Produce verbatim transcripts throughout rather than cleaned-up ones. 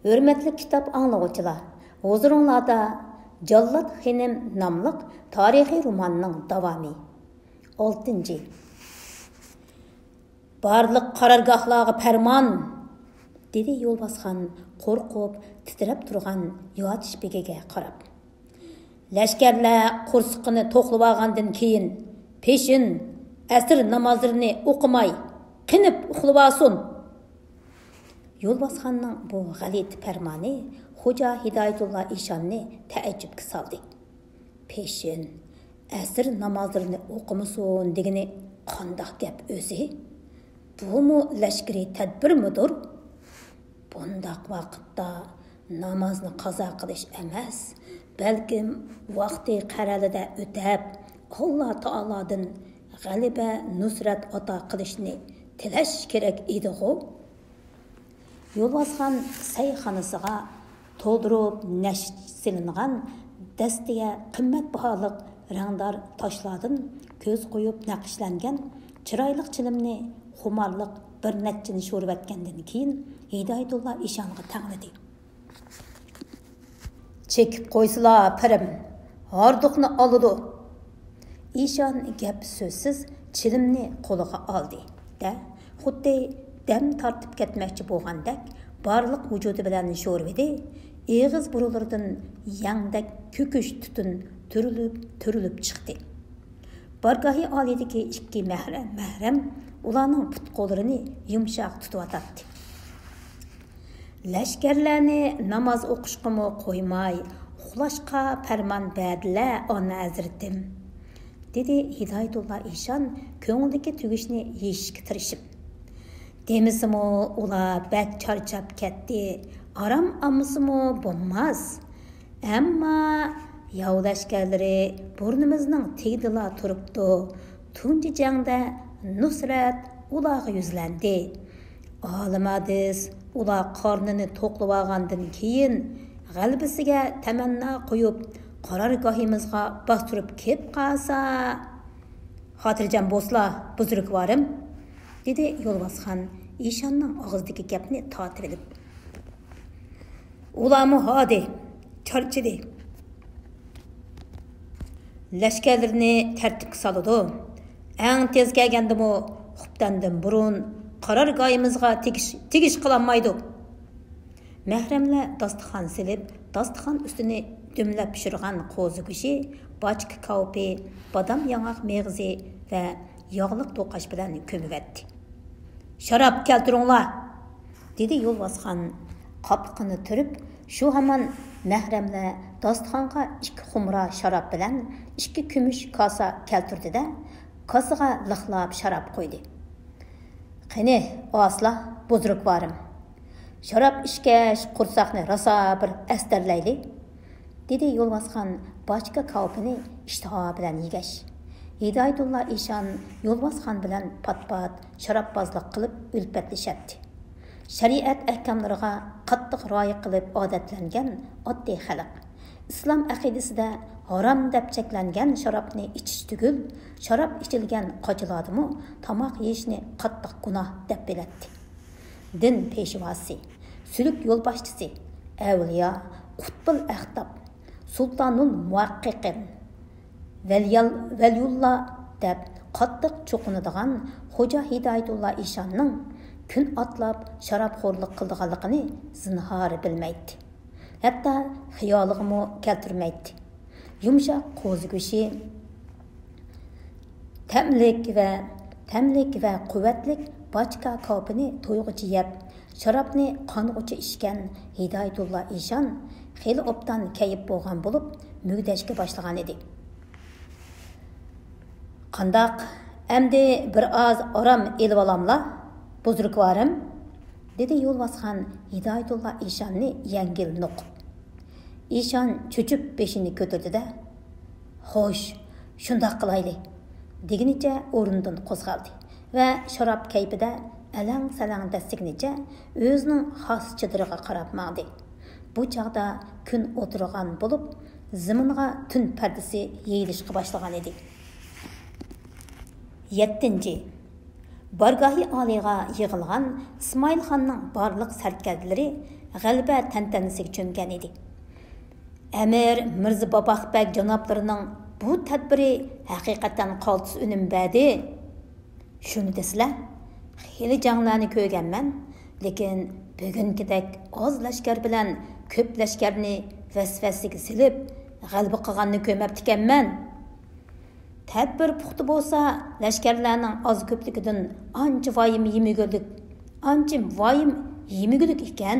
ھۆرمەتلىك كىتاب ئاڭلىغۇچىلار، ھۇزۇرۇڭلاردا جاللات خېنىم ناملىق تارىخىي روماننىڭ داۋامى. ئالتىنچى. بارلىق قارارگاھلارغا پەرمان! دېدى يولۋاسخان قورقۇپ تىترەپ تۇرغان يۇۋاتىش بېگىگە قاراپ. لەشكەرلەر قورسىقىنى توقلىۋالغاندىن كېيىن، پېشىن، ئەسىر نامازلىرىنى ئوقۇماي، قېنىپ ئۇخلىۋالسۇن! يولۋاسخاننىڭ بۇ غەلىتە پەرمانى خوجا ھىدايەتۇللا ئىشاننى تەئەججۈپكە سالدى. پېشىن، ئەسىر نامازلىرىنى ئوقۇمىسۇن دېگىنى قانداق گەپ ئۆزى؟ بۇمۇ لەشكىرىي تەدبىرمىدۇر؟ بۇنداق ۋاقىتتا نامازنى قازا قىلىش ئەمەس، بەلكىم ۋاقتى قەرەلىدە ئۆتەپ، ئاللا تائالادىن غەلىبە، نۇسرەت ئاتا قىلىشنى تىلەش كېرەك ئىدىغۇ؟ يولۋاسخان سەيخانىسىغا تولدۇرۇپ نەشىت سېلىنغان دەستىگە قىممەت باھالىق رەڭدار تاشلاردىن كۆز قويۇپ نەقىشلەنگەن چىرايلىق چىلىمنى خۇمارلىق بىر نەچچىنى شورىۋەتكەندىن كېيىن، ھىدايەتۇللا ئىشانغا تەڭلىدى. چېكىپ قويسىلا، پىرىم، ھاردۇقنى ئالىدۇ. ئىشان گەپ سۆزسىز چىلىمنى قولىغا ئالدى-دە، خۇددى دەم تارتىپ كەتمەكچى بولغاندەك، بارلىق ۋۇجۇدى بىلەن شورىۋىدى. ئېغىز بۇرۇنلىرىدىن يەڭدەك كۆكۈش تۈتۈن تۈرۈلۈپ، تۈرۈلۈپ چىقتى. بارگاھى ئالىيدىكى ئىككى مەھرەم، مەھرەم ئۇلارنىڭ پۇت-قوللىرىنى يۇمشاق تۇتۇۋاتاتتى. لەشكەرلەرنى ناماز ئوقۇشقىمۇ قويماي، ئۇخلاشقا پەرمان بەردىلە، ئانا ھەزرىتىم، دېدى ھىدايەتۇللا ئىشان كۆڭلىدىكى تۈگۈشنى يېشىشكە تىرىشىپ. دېمىسىمۇ، ئۇلار بەك چارچاپ كەتتى، ئارام ئالمىسىمۇ بولماس. ئەمما ياۋ لەشكەرلىرى بۇرنىمىزنىڭ تېگىدىلا تۇرۇپتۇ. تۇنجى جەڭدە نۇسرەت ئۇلارغا يۈزلەندى. ئالىم ھادىس ئۇلار قارنىنى توقلىۋالغاندىن كېيىن، غەلىبىسىگە تەمەننا قويۇپ، قارارگاھىمىزغا باستۇرۇپ كېلىپ قالسا، خاتىرجەم بولسىلا، بۇزرۇكۋارىم، دېدى يولۋاسخان ئىشاننىڭ ئاغزىدىكى گەپنى تارتىۋېلىپ. ئۇلارمۇ ھادى، چارچىدى. لەشكەرلىرىنى تەرتىپكە سالىدۇ. ئەڭ تېز كەلگەندىمۇ خۇپتەندىن بۇرۇن قارارگاھىمىزغا تېگىش، تېگىش قىلالمايدۇ. مەھرەملەر داستىخان سېلىپ، داستىخان ئۈستىنى دۈملەپ پىشۇرغان قوزا گۆشى، باچكا كاۋىپى، بادام ياڭاق مېغىزى ۋە ياغلىق توقاچ بىلەن كۆمۈۋەتتى. شاراب كەلتۈرۈڭلار! دېدى يولۋاسخان قاپىقىنى تۈرۈپ. شۇ ھامان مەھرەملەر داستىخانغا ئىككى خۇمرا شاراب بىلەن ئىككى كۈمۈش كاسا كەلتۈردى-دە، كاسىغا لىقلاپ شاراب قۇيدى. قېنى، ئاسلا، بۇزرۇكۋارىم، شاراب ئىچكەچ قورساقنى راسا بىر ئەستەرلەيلى، دېدى يولۋاسخان باچكا كاۋىپىنى ئىشتىها بىلەن يېگەچ. ھىدايەتۇللا ئىشان يولۋاسخان بىلەن پات-پات شاراببازلىق قىلىپ ئۈلپەتلىشەتتى. شەرىئەت ئەھكاملىرىغا قاتتىق رىئايە قىلىپ ئادەتلەنگەن ئاددىي خەلق. ئىسلام ئەقىدىسىدە ھارام دەپ چەكلەنگەن شارابنى ئىچىش تۈگۈل، شاراب ئىچىلگەن قاچىلاردىمۇ تاماق يېيىشنى قاتتىق گۇناھ دەپ بىلەتتى. دىن پېشۋاسى، سۈلۈك يولباشچىسى، ئەۋلىيا، قۇتبۇل ئەختاب، سۇلتانۇل مۇھەققىقىن، ۋەلىيال-، ۋەلىيۇللا دەپ قاتتىق چوقۇنىدىغان خوجا ھىدايەتۇللا ئىشاننىڭ كۈن ئاتلاپ شارابخورلۇق قىلىدىغانلىقىنى زىنھار بىلمەيتتى. ھەتتا خىيالىغىمۇ كەلتۈرمەيتتى. يۇمشاق قوزا گۆشى، تەملىك ۋە، تەملىك ۋە قۇۋۋەتلىك باچكا كاۋىپىنى تويغۇچە يەپ، شارابنى قانغۇچە ئىچكەن ھىدايەتۇللا ئىشان خېلى ئوبدان كەيپ بولغان بولۇپ، مۈگدەشكە باشلىغان ئىدى. قانداق، ئەمدى بىر ئاز ئارام ئېلىۋالاملا، بۇزرۇكۋارىم؟ دېدى يولۋاسخان ھىدايەتۇللا ئىشاننى يەڭگىل نوقۇپ. ئىشان چۆچۈپ بېشىنى كۆتۈردى-دە، خوش، شۇنداق قىلايلى، دېگىنىچە ئورنىدىن قوزغالدى ۋە شاراب كەيپىدە ئەلەڭ-سەلەڭ دەسسىگىنىچە ئۆزىنىڭ خاس چېدىرىغا قاراپ ماڭدى. بۇ چاغدا كۈن ئولتۇرغان بولۇپ، زېمىنغا تۈن پەردىسى يېيىلىشقا باشلىغان ئىدى. يەتتىنچى. بارگاھى ئالىيغا يىغىلغان ئىسمائىل خاننىڭ بارلىق سەركەردىلىرى غەلىبە تەنتەنىسىگە چۆمگەن ئىدى. ئەمىر مىرزا باباق بەگ جانابلىرىنىڭ بۇ تەدبىرى ھەقىقەتەن قالتىس ئۈنۈم بەردى. شۇنى دېسىلە، خېلى جەڭلەرنى كۆرگەنمەن، لېكىن بۈگۈنكىدەك ئاز لەشكەر بىلەن كۆپ لەشكەرنى ۋەسۋەسىگە سېلىپ، غەلىبە قىلغاننى كۆرمەپتىكەنمەن. تەدبىر پۇختا بولسا، لەشكەرلەرنىڭ ئاز-كۆپلۈكىدىن ئانچە ۋايىم يېمىگۈلۈك، ئانچە ۋايىم يېمىگۈلۈك ئىكەن.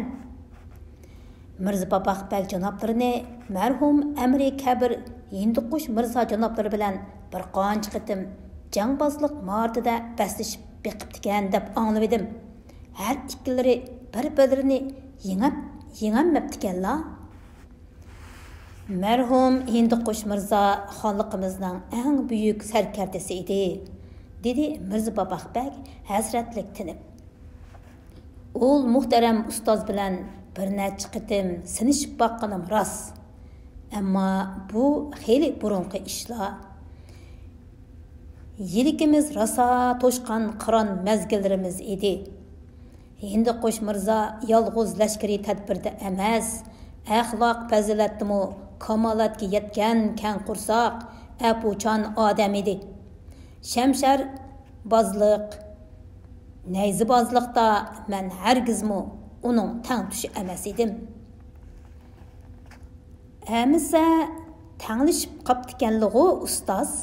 مىرزا باباق بەگ جانابلىرىنى مەرھۇم ئەمىرى كەبىر ھىندىقۇش مىرزا جانابلىرى بىلەن بىر قانچە قېتىم جەڭبازلىق ماھارىتىدە بەسلىشىپ بېقىپتىكەن دەپ ئاڭلىۋىدىم. ھەر ئىككىلىرى بىر-بىرلىرىنى يېڭەپ، يېڭەلمەپتىكەنلا. مەرھۇم ھىندىقۇش مىرزا خانلىقىمىزنىڭ ئەڭ بۈيۈك سەركەردىسى ئىدى، دېدى مىرزا باباق بەگ ھەسرەتلىك تىنىپ. ئۇل مۇھتەرەم ئۇستاز بىلەن بىر نەچچە قېتىم سىنىشىپ باققىنىم راست. ئەمما بۇ خېلى بۇرۇنقى ئىشلار. يىلىكىمىز راسا توشقان قىران مەزگىللىرىمىز ئىدى. ھىندىقۇش مىرزا يالغۇز لەشكىرىي تەدبىردە ئەمەس، ئەخلاق پەزىلەتتىمۇ كامالەتكە يەتكەن كەڭ قورساق، ئەپۇچان ئادەم ئىدى. شەمشەربازلىق، نەيزىبازلىقتا مەن ھەرگىزمۇ ئۇنىڭ تەڭتۇشى ئەمەس ئىدىم. ئەمىسە، تەڭلىشىپ قاپتىكەنلىغۇ، ئۇستاز؟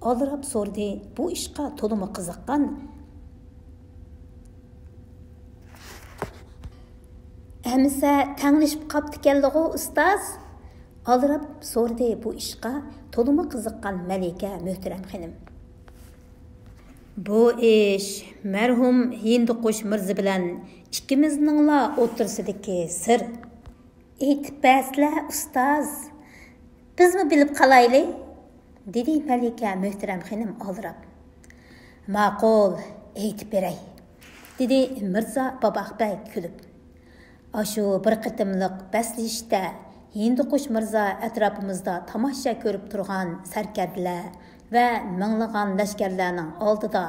ئالدىراپ سورىدى بۇ ئىشقا تولىمۇ قىزىققان. ئەمىسە، تەڭلىشىپ قاپتىكەنلىغۇ، ئۇستاز؟ ئالدىراپ سورىدى بۇ ئىشقا تولىمۇ قىزىققان مەلىكە مۆھتەرەم خېنىم. بۇ ئىش مەرھۇم ھىندىقۇش مىرزا بىلەن ئىككىمىزنىڭلا ئوتتۇرىسىدىكى سىر. ئېيتىپ بەرسىلە، ئۇستاز، بىزمۇ بىلىپ قالايلى، دېدى مەلىكە مۆھتەرەم خېنىم ئالدىراپ. ماقۇل، ئېيتىپ بېرەي، دېدى مىرزا باباق بەگ كۈلۈپ. ئاشۇ بىر قېتىملىق بەسلىشىشتە ھىندىقۇش مىرزا ئەتراپىمىزدا تاماشا كۆرۈپ تۇرغان سەركەردىلەر ۋە مىڭلىغان لەشكەرلەرنىڭ ئالدىدا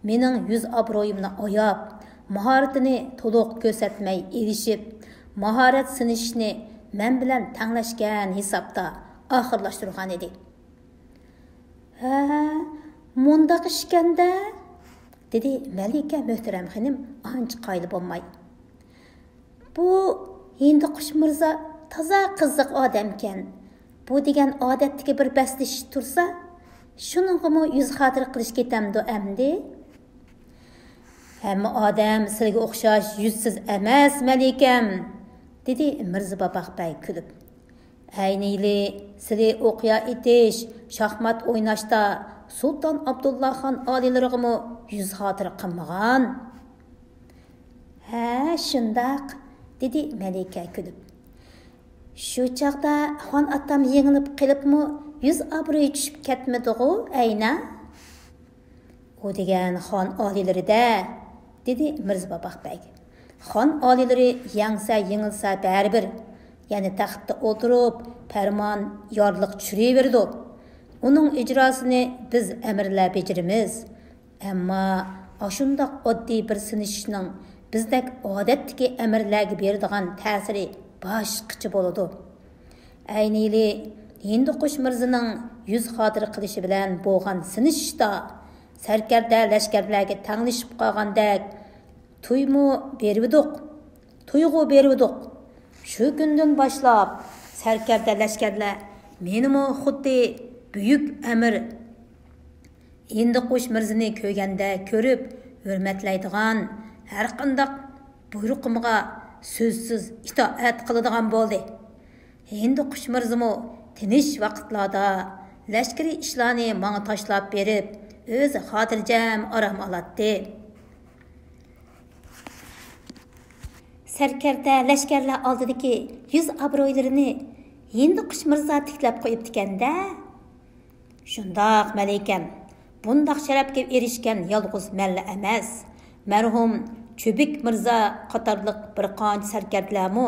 مېنىڭ يۈز ئابرۇيۇمنى ئاياپ، ماھارىتىنى تولۇق كۆرسەتمەي ئېلىشىپ، ماھارەت سىنىشىشنى مەن بىلەن تەڭلەشكەن ھېسابتا ئاخىرلاشتۇرغانىدى. ھە، مۇنداق ئىشكەندە، دېدى مەلىكە مۆھتەرەم خېنىم ئانچە قايىل بولماي. بۇ ھىندىقۇش مىرزا تازا قىزىق ئادەمكەن. بۇ دېگەن ئادەتتىكى بىر بەسلىشىش تۇرسا، شۇنىڭغىمۇ يۈز خاتىرە قىلىش كېتەمدۇ ئەمدى؟ ھەممە ئادەم سىلگە ئوخشاش يۈزسىز ئەمەس، مەلىكەم، دېدى مىرزا باباق بەگ كۈلۈپ. ئەينىلى سىلى ئوقيا ئېتىش، شاھمات ئويناشتا سۇلتان ئابدۇللا خان ئالىيلىرىغىمۇ يۈز خاتىرە قىلمىغان. ھە، شۇنداق، دېدى مەلىكە كۈلۈپ. شۇ چاغدا خان ئاتام يېڭىلىپ قېلىپمۇ يۈز ئابرۇيى چۈشۈپ كەتمىدىغۇ، ئەينە؟ ئۇ دېگەن خان ئالىيلىرى-دە، دېدى مىرزا باباق بەگ. خان ئالىيلىرى يەڭسە، يېڭىلسە بەرىبىر، يەنە تەختتە ئولتۇرۇپ، پەرمان، يارلىق چۈشۈرۈۋېرىدۇ. ئۇنىڭ ئىجراسىنى بىز ئەمىرلەر بېجىرىمىز. ئەمما ئاشۇنداق ئاددىي بىر سىنىشىشنىڭ بىزدەك ئادەتتىكى ئەمىرلەرگە بېرىدىغان تەسىرى باشقىچە بولىدۇ. ئەينىلى ھىندىقۇش مىرزىنىڭ يۈز خاتىرە قىلىشى بىلەن بولغان سىنىشىشتا سەركەردە لەشكەرلەرگە تەڭلىشىپ قالغاندەك تۇيمۇ بېرىۋىدۇق، تۇيغۇ بېرىۋىدۇق. شۇ كۈندىن باشلاپ سەركەردە لەشكەرلەر مېنىمۇ خۇددى بۈيۈك ئەمىر ھىندىقۇش مىرزىنى كۆرگەندە كۆرۈپ ھۆرمەتلەيدىغان، ھەرقانداق بۇيرۇقۇمغا سۆزسىز ئىتائەت قىلىدىغان بولدى. ھىندىقۇش مىرزىمۇ تىنچ ۋاقىتلاردا لەشكىرىي ئىشلارنى ماڭا تاشلاپ بېرىپ، ئۆزى خاتىرجەم ئارام ئالاتتى. سەركەردە لەشكەرلەر ئالدىدىكى يۈز ئابرۇيلىرىنى ھىندىقۇش مىرزا تىكلەپ قويۇپتىكەن-دە. شۇنداق، مەلىكەم، بۇنداق شەرەپكە ئېرىشكەن يالغۇز مەنلا ئەمەس، مەرھۇم چۆبۈك مىرزا قاتارلىق بىر قانچە سەركەردىلەرمۇ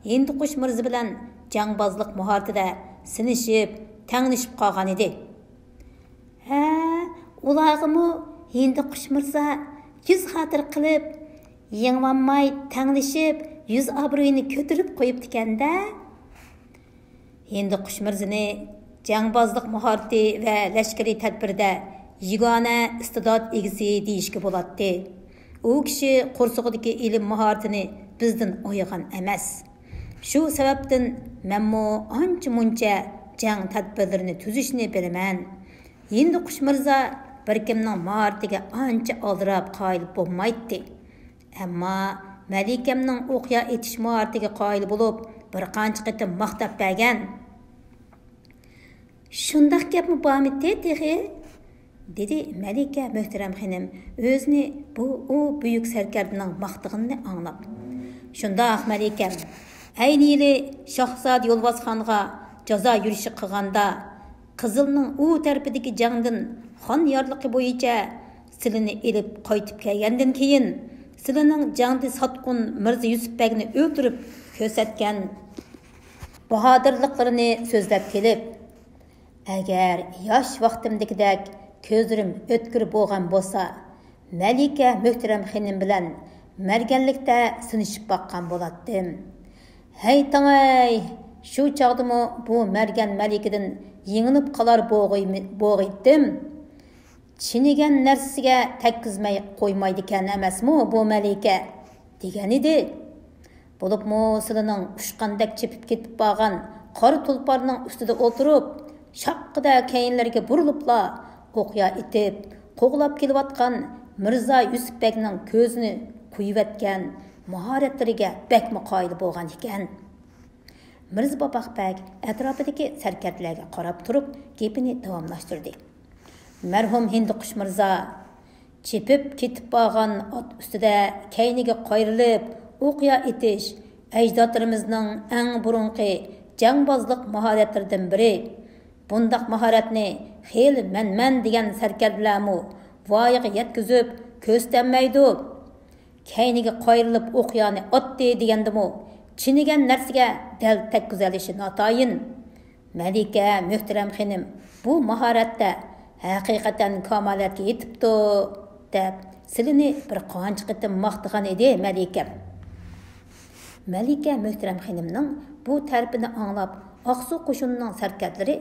ھىندىقۇش مىرزا بىلەن جەڭبازلىق ماھارىتىدە سىنىشىپ، تەڭلىشىپ قالغانىدى. ھە، ئۇلارغىمۇ ھىندىقۇش مىرزا يۈز خاتىرە قىلىپ، يېڭىۋالماي تەڭلىشىپ، يۈز ئابرۇيىنى كۆتۈرۈپ قويۇپتىكەن-دە. ھىندىقۇش مىرزىنى جەڭبازلىق ماھارىتى ۋە لەشكىرىي تەدبىردە يېگانە ئىستىدات ئىگىسى دېيىشكە بولاتتى. ئۇ كىشى قورسىقىدىكى ئىلىم ماھارىتىنى بىزدىن ئايىغان ئەمەس. شۇ سەۋەبتىن مەنمۇ ئانچە-مۇنچە جەڭ تەدبىرلىرىنى تۈزۈشنى بىلىمەن. ھىندىقۇش مىرزا بىر كىمنىڭ ماھارىتىگە ئانچە ئالدىراپ قايىل بولمايتتى. ئەمما مەلىكەمنىڭ ئوقيا ئېتىش ماھارىتىگە قايىل بولۇپ، بىر قانچە قېتىم ماختاپ بەرگەن. شۇنداق گەپمۇ بارمىتى تېخى؟ دېدى مەلىكە مۆھتەرەم خېنىم ئۆزىنى بۇ ئۇ بۈيۈك سەركەردىنىڭ ماختىغىنىنى ئاڭلاپ. شۇنداق، مەلىكەم، ئەينى يىلى شاھزادە يولۋاسخانغا جازا يۈرۈشى قىلغاندا، قىزىلنىڭ ئۇ تەرىپىدىكى جەڭدىن خان يارلىقى بويىچە سىلىنى ئېلىپ قايتىپ كەلگەندىن كېيىن، سىلىنىڭ جەڭدە ساتقۇن مىرزا يۈسۈپ بەگنى ئۆلتۈرۈپ كۆرسەتكەن باھادىرلىقلىرىنى سۆزلەپ كېلىپ، ئەگەر ياش ۋاقتىمدىكىدەك كۆزلىرىم ئۆتكۈر بولغان بولسا، مەلىكە مۆھتەرەم خېنىم بىلەن مەرگەنلىكتە سىنىشىپ باققان بولاتتىم. ھەي تاڭاي، شۇ چاغدىمۇ بۇ مەرگەن مەلىكىدىن يېڭىلىپ قالار بوغۇيمى-، بوغۇيتتىم. چىنىگەن نەرسىگە تەگكۈزمەي قويمايدىكەن ئەمەسمۇ بۇ مەلىكە؟ دېگەنىدى. بولۇپمۇ سىلىنىڭ ئۇچقاندەك چېپىپ كېتىپ بارغان قارا تۇلپارنىڭ ئۈستىدە ئولتۇرۇپ، شاققىدە كەينىلىرىگە بۇرۇلۇپلا ئوقيا ئېتىپ، قوغلاپ كېلىۋاتقان مىرزا يۈسۈپ بەگنىڭ كۆزىنى قويۇۋەتكەن ماھارەتلىرىگە بەكمۇ قايىل بولغان ئىكەن. مىرزا باباق بەگ ئەتراپىدىكى سەركەردىلەرگە قاراپ تۇرۇپ گېپىنى داۋاملاشتۇردى. مەرھۇم ھىندىقۇش مىرزا چېپىپ كېتىپ بارغان ئات ئۈستىدە كەينىگە قايرىلىپ ئوقيا ئېتىش ئەجدادلىرىمىزنىڭ ئەڭ بۇرۇنقى جەڭبازلىق ماھارەتلىرىدىن بىرى. بۇنداق ماھارەتنى خېلى مەنمەن دېگەن سەركەردىلەرمۇ ۋايىغا يەتكۈزۈپ كۆرسىتەلمەيدۇ. كەينىگە قايرىلىپ ئوقيانى ئاتتى دېگەندىمۇ، چىنىگەن نەرسىگە دەل تەگكۈزەلىشى ناتايىن. مەلىكە مۆھتەرەم خېنىم بۇ ماھارەتتە ھەقىقەتەن كامالەتكە يېتىپتۇ، دەپ سىلىنى بىر قانچە قېتىم ماختىغان ئىدى مەلىكەم. مەلىكە مۆھتەرەم خېنىمنىڭ بۇ تەرىپىنى ئاڭلاپ، ئاقسۇ قوشۇنىنىڭ سەركەردىلىرى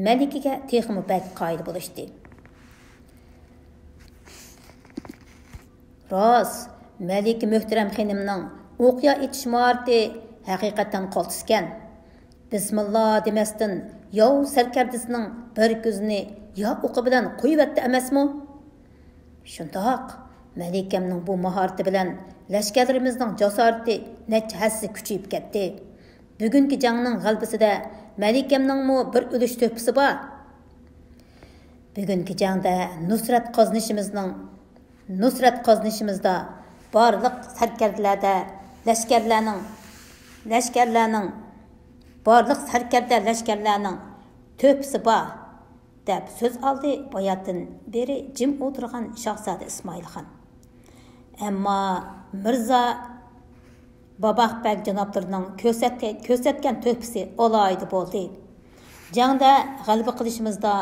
مەلىكىگە تېخىمۇ بەك قايىل بولۇشتى. راست، مەلىكە مۆھتەرەم خېنىمنىڭ ئوقيا ئېتىش ماھارىتى ھەقىقەتەن قالتىسكەن. بىسمىللا دېمەستىن ياۋ سەركەردىسىنىڭ بىر كۆزىنى ياۋ ئوقى بىلەن قويۇۋەتتى ئەمەسمۇ؟ شۇنداق، مەلىكەمنىڭ بۇ ماھارىتى بىلەن لەشكەرلىرىمىزنىڭ جاسارىتى نەچچە ھەسسە كۈچىيىپ كەتتى. بۈگۈنكى جەڭنىڭ غەلىبىسىدە مەلىكەمنىڭمۇ بىر ئۈلۈش تۆھپىسى بار. بۈگۈنكى جەڭدە نۇسرەت قازىنىشىمىزنىڭ، نۇسرەت قازىنىشىمىزدا بارلىق سەركەردىلەردە لەشكەرلەرنىڭ، لەشكەرلەرنىڭ، بارلىق سەركەردە لەشكەرلەرنىڭ تۆھپىسى بار، دەپ سۆز ئالدى باياتىن بېرى جىم ئولتۇرغان شاھزادە ئىسمائىل خان. ئەمما مىرزا باباق بەگ جانابلىرىنىڭ كۆرسەتكەن، كۆرسەتكەن تۆھپىسى ئالاھىدە بولدى. جەڭدە غەلىبە قىلىشىمىزدا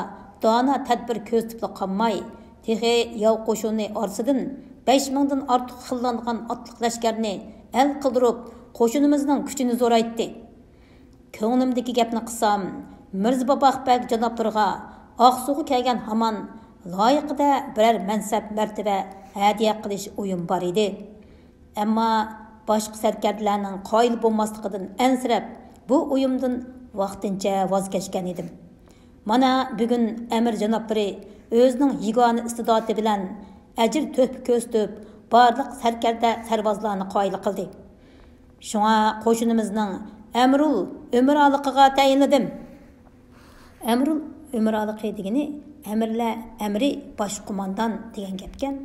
دانا تەدبىر كۆزىتىپلا قالماي، تېخى ياۋ قوشۇنى ئارىسىدىن بەش مىڭدىن ئارتۇق خىللانغان ئاتلىق لەشكەرنى ئەل قىلدۇرۇپ، قوشۇنىمىزنىڭ كۈچىنى زورايتتى. كۆڭلۈمدىكى گەپنى قىلسام، مىرزا باباق بەگ جانابلىرىغا ئاقسۇغا كەلگەن ھامان لايىقىدا بىرەر مەنسەپ مەرتىۋە ھەدىيە قىلىش ئويۇم بار ئىدى. ئەمما باشقا سەركەردىلەرنىڭ قايىل بولماسلىقىدىن ئەنسىرەپ، بۇ ئويۇمدىن ۋاقتىنچە ۋاز كەچكەن ئىدىم. مانا، بۈگۈن ئەمىر جانابلىرى ئۆزىنىڭ يېگانە ئىستىداتى بىلەن ئەجىر تۆھپە كۆرسىتىپ، بارلىق سەركەردە سەرۋازلارنى قايىل قىلدى. شۇڭا قوشۇنىمىزنىڭ ئەمىرۇل ئۆمىرالىقىغا تەيىنلىدىم. ئەمىرۇل ئۆمىرالىقى دېگىنى ئەمىرلەر ئەمىرى، باش قوماندان دېگەن گەپكەن.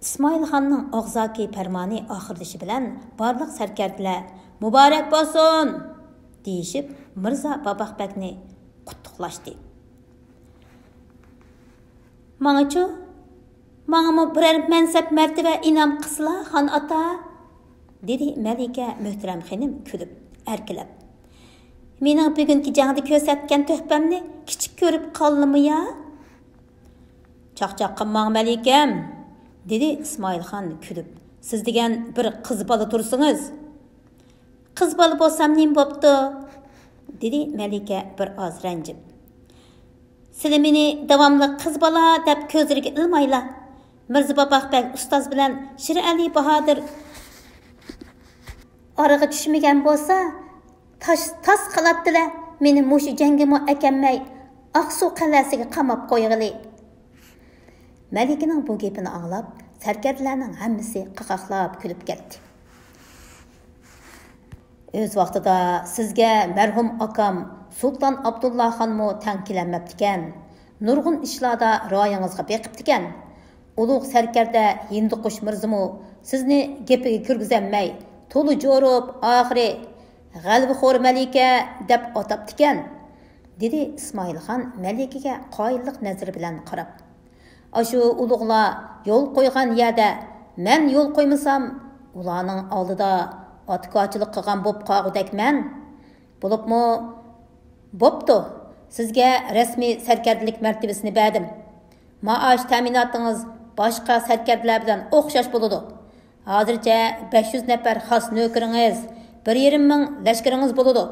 ئىسمائىل خاننىڭ ئاغزاكى پەرمانى ئاخىرلىشى بىلەن بارلىق سەركەردىلەر «مۇبارەك بولسۇن!» دېيىشىپ، مىرزا باباق بەگنى قۇتلۇقلاشتى. «ماڭىچۇ، ماڭىمۇ بىرەر مەنسەپ مەرتىۋە ئىنئام قىلسىلا، خان ئاتا!» دېدى مەلىكە مۆھتەرەم خېنىم كۈلۈپ، ئەركىلەپ. «مېنىڭ بۈگۈنكى جەڭدە كۆرسەتكەن تۆھپەمنى كىچىك كۆرۈپ قالدىمۇ يا؟» «چاقچاق قىلماڭ، مەلىكەم!» دېدى ئىسمائىل خان كۈلۈپ. سىز دېگەن بىر قىز بالا تۇرسىڭىز. قىز بالا بولسام نېمە بوپتۇ؟ دېدى مەلىكە بىر ئاز رەنجىپ. سىلى مېنى داۋاملىق قىز بالا دەپ كۆزلىرىگە ئىلمايلا، مىرزا باپاق بەگ ئۇستاز بىلەن شىرئەلى باھادىر ئارىغا چۈشمىگەن بولسا، تاش تاس قىلاتتىلە، مېنى مۇشۇ جەڭگىمۇ ئەكەلمەي، ئاقسۇ قەلئەسىگە قاماپ قويغىلى. مەلىكىنىڭ بۇ گېپىنى ئاڭلاپ، سەركەردىلەرنىڭ ھەممىسى قاقاقلاپ كۈلۈپ كەتتى. ئۆز ۋاقتىدا سىزگە مەرھۇم ئاكام سۇلتان ئابدۇللا خانمۇ تەڭ كېلەلمەپتىكەن. نۇرغۇن ئىشلاردا رايىڭىزغا بېقىپتىكەن. ئۇلۇغ سەركەردە ھىندىقۇش مىرزىمۇ سىزنى گېپىگە كىرگۈزەلمەي، تولا جورۇپ، ئاخىرى، «غەلۋىخور مەلىكە» دەپ ئاتاپتىكەن، دېدى ئىسمائىلخان مەلىكىگە قايىللىق نەزىرى بىلەن قاراپ. ئاشۇ ئۇلۇغلار يول قويغان يەردە مەن يول قويمىسام، ئۇلارنىڭ ئالدىدا ئاتىكارچىلىق قىلغان بوپ قالغۇدەكمەن. بولۇپمۇ، بوپتۇ، سىزگە رەسمىي سەركەردىلىك مەرتىۋىسىنى بەردىم. مائاش تەمىناتىڭىز باشقا سەركەردىلەر بىلەن ئوخشاش بولىدۇ. ھازىرچە بەش يۈز نەپەر خاس نۆكىرىڭىز، بىر يېرىم مىڭ لەشكىرىڭىز بولىدۇ.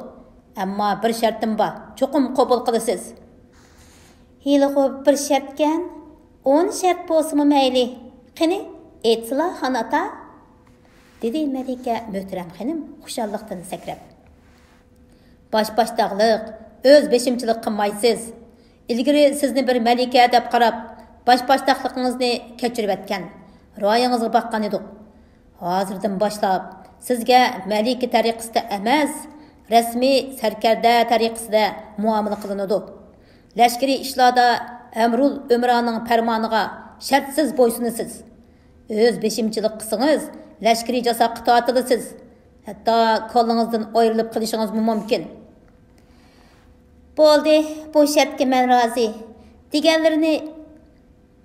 ئەمما بىر شەرتىم بار، چوقۇم قوبۇل قىلىسىز. ھېلىغۇ بىر شەرتكەن، ئون شەرت بولسىمۇ مەيلى. قېنى، ئېيتسىلا، خان ئاتا، دېدى مەلىكە مۆھتەرەم خېنىم خۇشاللىقتىن سەكرەپ. باش-باشتاقلىق، ئۆز بېشىمچىلىق قىلمايسىز. ئىلگىرى سىزنى بىر مەلىكە دەپ قاراپ، باش-باشتاقلىقىڭىزنى كەچۈرۈۋەتكەن، رايىڭىزغا باققان ئىدۇق. ھازىردىن باشلاپ سىزگە مەلىكە تەرىقىسىدە ئەمەس، رەسمىي سەركەردە تەرىقىسىدە مۇئامىلە قىلىنىدۇ. لەشكىرىي ئىشلاردا ئەمرۇل ئۆمرانىڭ پەرمانىغا شەرتسىز بويسۇنىسىز. ئۆز بېشىمچىلىق قىلسىڭىز، لەشكىرىي جاساققا تارتىلىسىز. ھەتتا كاللىڭىزدىن ئايرىلىپ قېلىشىڭىزمۇ مۇمكىن. بولدى، بۇ شەرتكە مەن رازى. دېگەنلىرىنى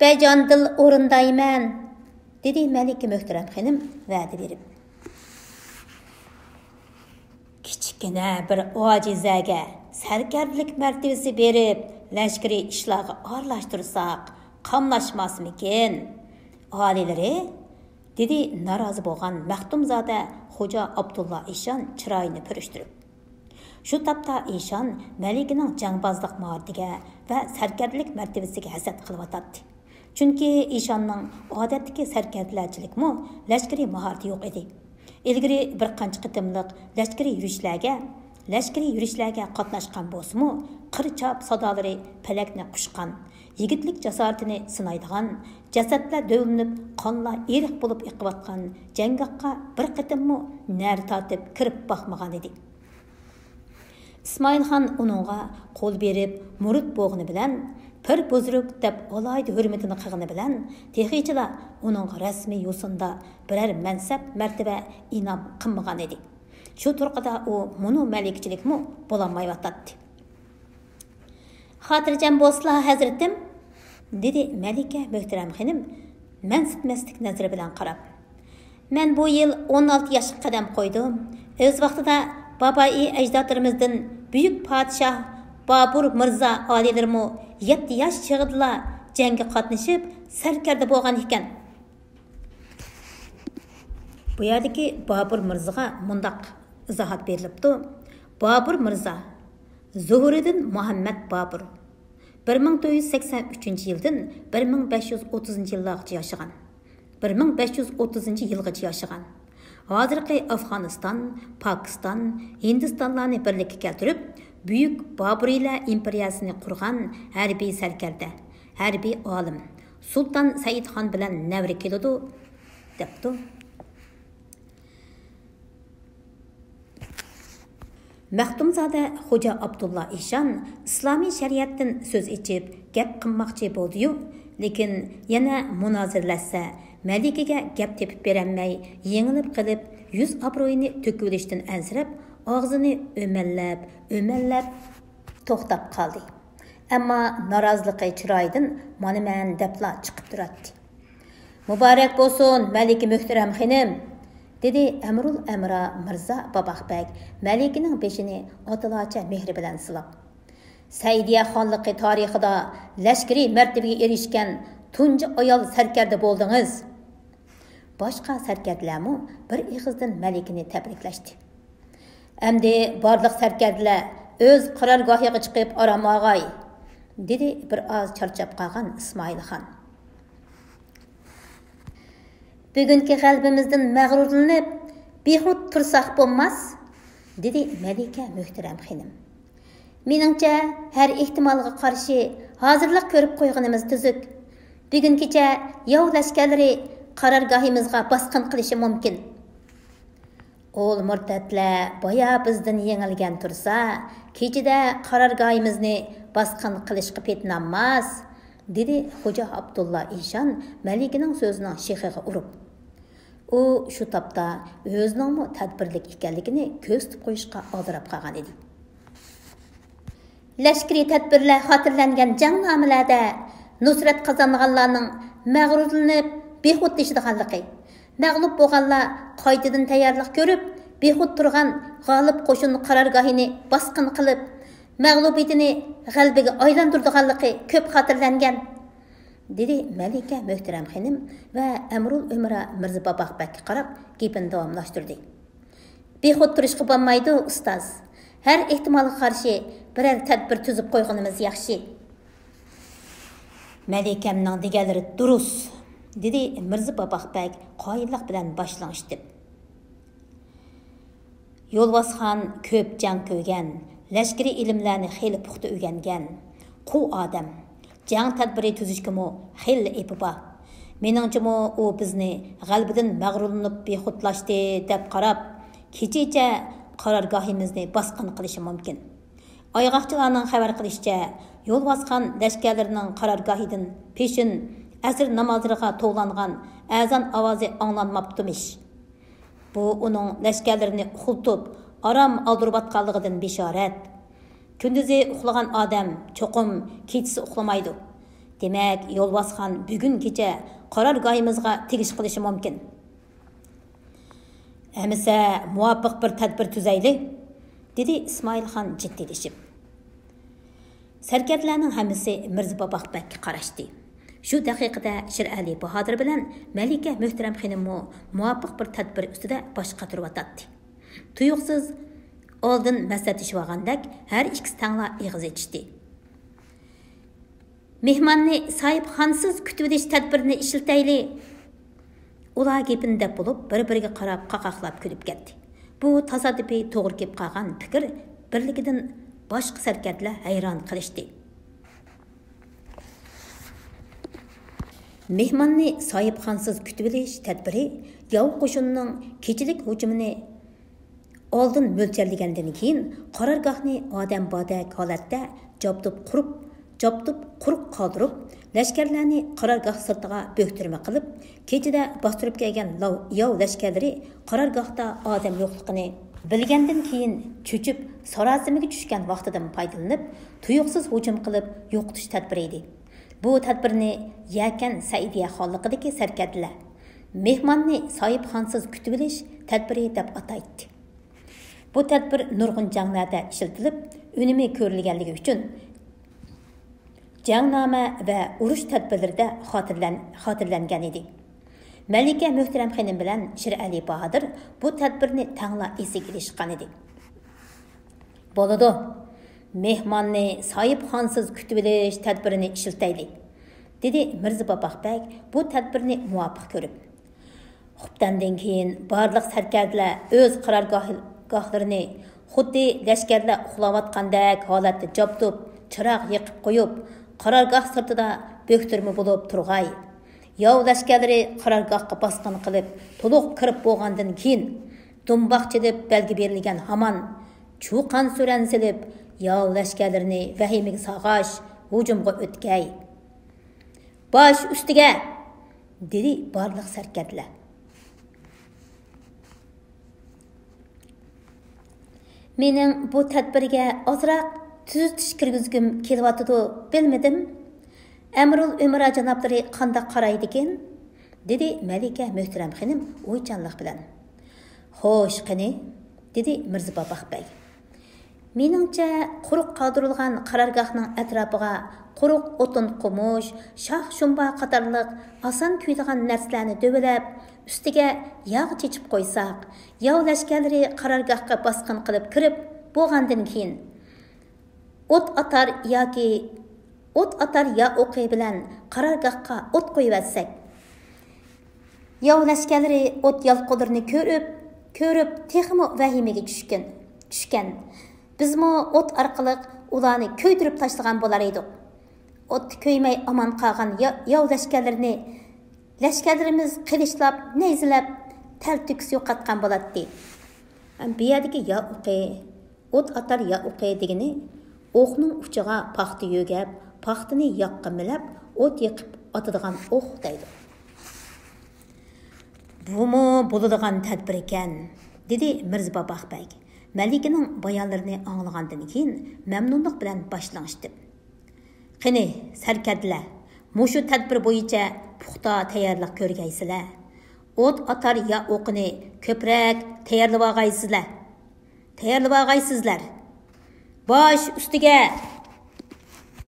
بەجانىدىل ئورۇندايمەن، دېدى مەلىكە مۆھتەرەم خېنىم ۋەدە بېرىپ. كىچىككىنە بىر ئاجىزەگە سەركەردىلىك مەرتىۋىسى بېرىپ، لەشكىرىي ئىشلارغا ئارىلاشتۇرساق، قاملاشماسمىكىن، ئالىيلىرى؟ دېدى نارازى بولغان مەختۇمزادە خوجا ئابدۇللا ئىشان چىرايىنى پۈرۈشتۈرۈپ. شۇ تاپتا ئىشان مەلىكىنىڭ جەڭبازلىق ماھارىتىگە ۋە سەركەردىلىك مەرتىۋىسىگە ھەسەت قىلىۋاتاتتى. چۈنكى ئىشاننىڭ ئادەتتىكى سەركەردىلەرچىلىكمۇ، لەشكىرىي ماھارىتى يوق ئىدى. ئىلگىرى بىر قانچە قېتىملىق لەشكىرىي يۈرۈشلەرگە، لەشكىرىي يۈرۈشلەرگە قاتناشقان بولسىمۇ، قىر چاپ سادالىرى پەلەكنى قۇشقان، يىگىتلىك جاسارىتىنى سىنايدىغان، جەسەتلەر دۆۋىلىنىپ، قانلار ئېرىق بولۇپ ئېقىۋاتقان جەڭگاھقا بىر قېتىممۇ نەرە تارتىپ كىرىپ باقمىغانىدى. ئىسمائىلخان ئۇنىڭغا قول بېرىپ مۇرىت بولغىنى بىلەن، پىر بۇزرۇك دەپ ئالاھىدە ھۆرمىتىنى قىلغىنى بىلەن، تېخىچىلا ئۇنىڭغا رەسمىي يوسۇندا بىرەر مەنسەپ، مەرتىۋە ئىنئام قىلمىغانىدى. شۇ تۇرقىدا ئۇ مۇنۇ مەلىكىچىلىكمۇ بولالمايۋاتاتتى. «خاتىرجەم بولسىلا، ھەزرىتىم»، دېدى مەلىكە مۆھتەرەم خېنىم مەنسىتمەسلىك نەزىرى بىلەن قاراپ. «مەن بۇ يىل ئون ئالتە ياشقا قەدەم قويدۇم. ئۆز ۋاقتىدا بابايى ئەجدادلىرىمىزدىن بۈيۈك پادىشاھ بابۇر مىرزا ئالىيلىرىمۇ يەتتە ياش چېغىدىلا جەڭگە قاتنىشىپ، سەركەردە بولغان ئىكەن.» بۇ يەردىكى بابۇر مىرزىغا مۇنداق ئىزاھات بېرىلىپتۇ: بابۇر مىرزا، زۇھۇرىدىن مۇھەممەد بابۇر، بىر مىڭ تۆت يۈز سەكسەن ئۈچىنچى يىلدىن بىر مىڭ بەش يۈز ئوتتۇزىنچى يىللارغىچە ياشىغان. بىر مىڭ بەش يۈز ئوتتۇزىنچى يىلغىچە ياشىغان. ھازىرقى ئافغانىستان، پاكىستان، ھىندىستانلارنى بىرلىككە كەلتۈرۈپ، بۈيۈك بابۇرىيلەر ئىمپېرىيەسىنى قۇرغان ھەربىي سەركەردە، ھەربىي ئالىم سۇلتان سەئىدخان بىلەن نەۋرە كېلىدۇ، دەپتۇ. مەختۇمزادە خوجا ئابدۇللا ئىشان ئىسلامىي شەرىئەتتىن سۆز ئېچىپ گەپ قىلماقچى بولدىيۇ، لېكىن يەنە مۇنازىرىلەشسە، مەلىكىگە گەپ تېپىپ بېرەلمەي، يېڭىلىپ قېلىپ، يۈز ئابرۇيىنى تۆكۈۋېلىشتىن ئەنسىرەپ، ئاغزىنى ئۆمەللەپ، ئۆمەللەپ توختاپ قالدى. ئەمما نارازىلىقى چىرايىدىن مانا مەن دەپلا چىقىپ تۇراتتى. «مۇبارەك بولسۇن، مەلىكە مۆھتەرەم خېنىم!» دېدى ئەمرۇل ئەمرا مىرزا باباق بەگ مەلىكىنىڭ بېشىنى ئاتىلارچە مېھرى بىلەن سىلاپ. «سەئىدىيە خانلىقى تارىخىدا لەشكىرىي مەرتىۋىگە ئېرىشكەن تۇنجى ئايال سەركەردە بولدىڭىز.» باشقا سەركەردىلەرمۇ بىر ئېغىزدىن مەلىكىنى تەبرىكلەشتى. ئەمدى بارلىق سەركەردىلەر ئۆز قارارگاھىغا چىقىپ ئارام ئالغاي، دېدى بىر ئاز چارچاپ قالغان ئىسمائىل خان. بۈگۈنكى غەلىبىمىزدىن مەغرۇرلىنىپ، بىخۇد تۇرساق بولماس، دېدى مەلىكە مۆھتەرەم خېنىم. مېنىڭچە، ھەر ئېھتىمالغا قارشى ھازىرلىق كۆرۈپ قويغىنىمىز تۈزۈك. بۈگۈن كېچە ياۋ لەشكەرلىرى قارارگاھىمىزغا باسقۇن قىلىشى مۇمكىن. ئۇل مۇرتەتلەر بايا بىزدىن يېڭىلگەن تۇرسا، كېچىدە قارارگاھىمىزنى باسقۇن قىلىشقا پېتىنالماس، دېدى خوجا ئابدۇللا ئىشان مەلىكىنىڭ سۆزىنىڭ شېخىغا ئۇرۇپ. ئۇ شۇ تاپتا ئۆزىنىڭمۇ تەدبىرلىك ئىكەنلىكىنى كۆرسىتىپ قويۇشقا ئالدىراپ قالغان ئىدى. لەشكىرىي تەدبىرلەر خاتىرىلەنگەن جەڭنامىلەردە نۇسرەت قازانغانلارنىڭ مەغرۇرلىنىپ بىخۇدلىشىدىغانلىقى، مەغلۇپ بولغانلار قايتىدىن تەييارلىق كۆرۈپ، بىخۇد تۇرغان غالىب قوشۇن قارارگاھىنى باسقۇن قىلىپ، مەغلۇبىيىتىنى غەلىبىگە ئايلاندۇرىدىغانلىقى كۆپ خاتىرىلەنگەن، دېدى مەلىكە مۆھتەرەم خېنىم ۋە ئەمرۇل ئۆمرا مىرزا باباق بەگكە قاراپ گېپىنى داۋاملاشتۇردى. بىخۇد تۇرۇشقا بولمايدۇ، ئۇستاز. ھەر ئېھتىمالغا قارشى بىرەر تەدبىر تۈزۈپ قويغىنىمىز ياخشى. مەلىكەمنىڭ دېگەنلىرى دۇرۇس، دېدى مىرزا باباق بەگ قايىللىق بىلەن باش لىڭشىتىپ. يولۋاسخان كۆپ جەڭ كۆرگەن، لەشكىرىي ئىلىملەرنى خېلى پۇختا ئۆگەنگەن، قۇۋ ئادەم. جەڭ تەدبىرى تۈزۈشكىمۇ خېلى ئېپى بار. مېنىڭچىمۇ ئۇ بىزنى غەلىبىدىن مەغرۇرلىنىپ بىخۇدلاشتى دەپ قاراپ، كېچىچە قارارگاھىمىزنى باسقۇن قىلىشى مۇمكىن. ئايغاقچىلارنىڭ خەۋەر قىلىشىچە، يولۋاسخان لەشكەرلىرىنىڭ قارارگاھىدىن پېشىن ئەسىر نامازلىرىغا توۋلانغان ئەزان ئاۋازى ئاڭلانماپتىمىش. بۇ ئۇنىڭ لەشكەرلىرىنى ئۇخلىتىپ، ئارام ئالدۇرۇۋاتقانلىقىدىن بېشارەت. كۈندۈزى ئۇخلىغان ئادەم چوقۇم كېچىسى ئۇخلىمايدۇ. دېمەك، يولۋاسخان بۈگۈن كېچە قارارگاھىمىزغا تېگىش قىلىشى مۇمكىن. ئەمىسە، مۇۋاپىق بىر تەدبىر تۈزەيلى، دېدى ئىسمائىلخان جىددىيلىشىپ. سەركەردىلەرنىڭ ھەممىسى مىرزا باباق بەگكە قاراشتى. شۇ دەقىقىدە شىرئەلى باھادىر بىلەن مەلىكە مۆھتەرەم خېنىممۇ مۇۋاپىق بىر تەدبىر ئۈستىدە باش قاتۇرۇۋاتاتتى. تۇيۇقسىز ئالدىن مەسلىھەتلىشىۋالغاندەك ھەر ئىككىسى تەڭلا ئېغىز ئېچىشتى. مېھماننى ساھىبخانىسىز كۈتۈۋېلىش تەدبىرىنى ئىشلىتەيلى. ئۇلار گېپىنى دەپ بولۇپ، بىر-بىرىگە قاراپ قاقاقلاپ كۈلۈپ كەتتى. بۇ تاسادىپىي توغرا كېلىپ قالغان پىكىر بىرلىكىدىن باشقا سەركەردىلەر ھەيران قېلىشتى. مېھماننى ساھىبخانىسىز كۈتۈۋېلىش تەدبىرى ياۋ قوشۇنىنىڭ كېچىلىك ھۇجۇمىنى ئالدىن مۆلچەرلىگەندىن كېيىن، قارارگاھنى ئادەم باردەك ھالەتتە جابدۇپ قۇرۇپ، جابدۇپ قۇرۇق قالدۇرۇپ، لەشكەرلەرنى قارارگاھ سىرتىغا بۆكتۈرمە قىلىپ، كېچىدە باستۇرۇپ كەلگەن لاۋ-، ياۋ لەشكەرلىرى قارارگاھتا ئادەم يوقلۇقىنى بىلگەندىن كېيىن، چۆچۈپ، ساراسىمىگە چۈشكەن ۋاقتىدىن پايدىلىنىپ، تۇيۇقسىز ھۇجۇم قىلىپ يوقىتىش تەدبىرى ئىدى. بۇ تەدبىرنى يەكەن سەئىدىيە خانلىقىدىكى سەركەردىلەر، مېھماننى ساھىبخانىسىز كۈتۈۋېلىش تەدبىرى دەپ ئاتايتتى. بۇ تەدبىر نۇرغۇن جەڭلەردە ئىشلىتىلىپ، ئۈنۈمى كۆرۈلگەنلىكى ئۈچۈن جەڭنامە ۋە ئۇرۇش تەدبىرلىرىدە خاتىرىلەن-، خاتىرىلەنگەن ئىدى. مەلىكە مۆھتەرەم خېنىم بىلەن شىرئەلى باھادىر بۇ تەدبىرنى تەڭلا ئېسىگە ئېلىشقان ئىدى. بولىدۇ، مېھماننى ساھىبخانىسىز كۈتۈۋېلىش تەدبىرىنى ئىشلىتەيلى، دېدى مىرزا باباق بەگ بۇ تەدبىرنى مۇۋاپىق كۆرۈپ. خۇپتەندىن كېيىن بارلىق سەركەردىلەر ئۆز قارارگاھ-، گاھلىرىنى خۇددى لەشكەرلەر ئۇخلاۋاتقاندەك ھالەتتە جابدۇپ، چىراغ يېقىپ قويۇپ، قارارگاھ سىرتىدا بۆكتۈرمە بولۇپ تۇرغاي. ياۋ لەشكەرلىرى قارارگاھقا باسقۇن قىلىپ، تولۇق كىرىپ بولغاندىن كېيىن، دۇمباق چېلىپ بەلگە بېرىلگەن ھامان، چۇقان-سۈرەن سېلىپ، ياۋ لەشكەرلىرىنى ۋەھىمىگە سالغاچ، ھۇجۇمغا ئۆتكەي. باش ئۈستىگە! دېدى بارلىق سەركەردىلەر. مېنىڭ بۇ تەدبىرگە ئازراق تۈزىتىش كىرگۈزگۈم كېلىۋاتىدۇ، بىلمىدىم. ئەمرۇل ئۆمرا جانابلىرى قانداق قارايدىكىن؟ دېدى مەلىكە مۆھتەرەم خېنىم ئويچانلىق بىلەن. خوش، قېنى؟ دېدى مىرزا باباق بەگ. مېنىڭچە، قۇرۇق قالدۇرۇلغان قارارگاھنىڭ ئەتراپىغا قۇرۇق ئوتۇن قومۇش، شاخ-شۇمبا قاتارلىق ئاسان كۆيىدىغان نەرسىلەرنى دۆۋىلەپ، ئۈستىگە ياغ چېچىپ قويساق، ياۋ لەشكەرلىرى قارارگاھقا باسقۇن قىلىپ كىرىپ بولغاندىن كېيىن، ئوت ئاتار ياكى ئوت ئاتار يا ئوقى بىلەن قارارگاھقا ئوت قويۇۋەتسەك، ياۋ لەشكەرلىرى ئوت يالقۇنلىرىنى كۆرۈپ، كۆرۈپ تېخىمۇ ۋەھىمىگە چۈشكەن، چۈشكەن. بىزمۇ ئوت ئارقىلىق ئۇلارنى كۆيدۈرۈپ تاشلىغان بولار ئىدۇق. ئوتتا كۆيمەي ئامان قالغان يا-، ياۋ لەشكەرلىرىنى لەشكەرلىرىمىز قىلىچلاپ، نەيزىلەپ، تەلتۆكۈس يوقاتقان بولاتتى. بۇ يەردىكى يا ئوقى، ئوت ئاتار يا ئوقى دېگىنى ئوقنىڭ ئۇچىغا پاختا يۆگەپ، پاختىنى ياغقا مىلەپ، ئوت يېقىپ ئاتىدىغان ئوق دەيدۇ. بۇمۇ بولىدىغان تەدبىر ئىكەن، دېدى مىرزا باباق بەگ. مەلىكىنىڭ بايانلىرىنى ئاڭلىغاندىن كېيىن مەمنۇنلۇق بىلەن باش لىڭشىتىپ، قېنى، سەركەردىلەر، مۇشۇ تەدبىر بويىچە پۇختا تەييارلىق كۆرگەيسىلەر. ئوت ئاتار يا ئوقىنى كۆپرەك تەييارلىۋالغايسىزلەر. تەييارلىۋالغايسىزلەر. باش ئۈستىگە!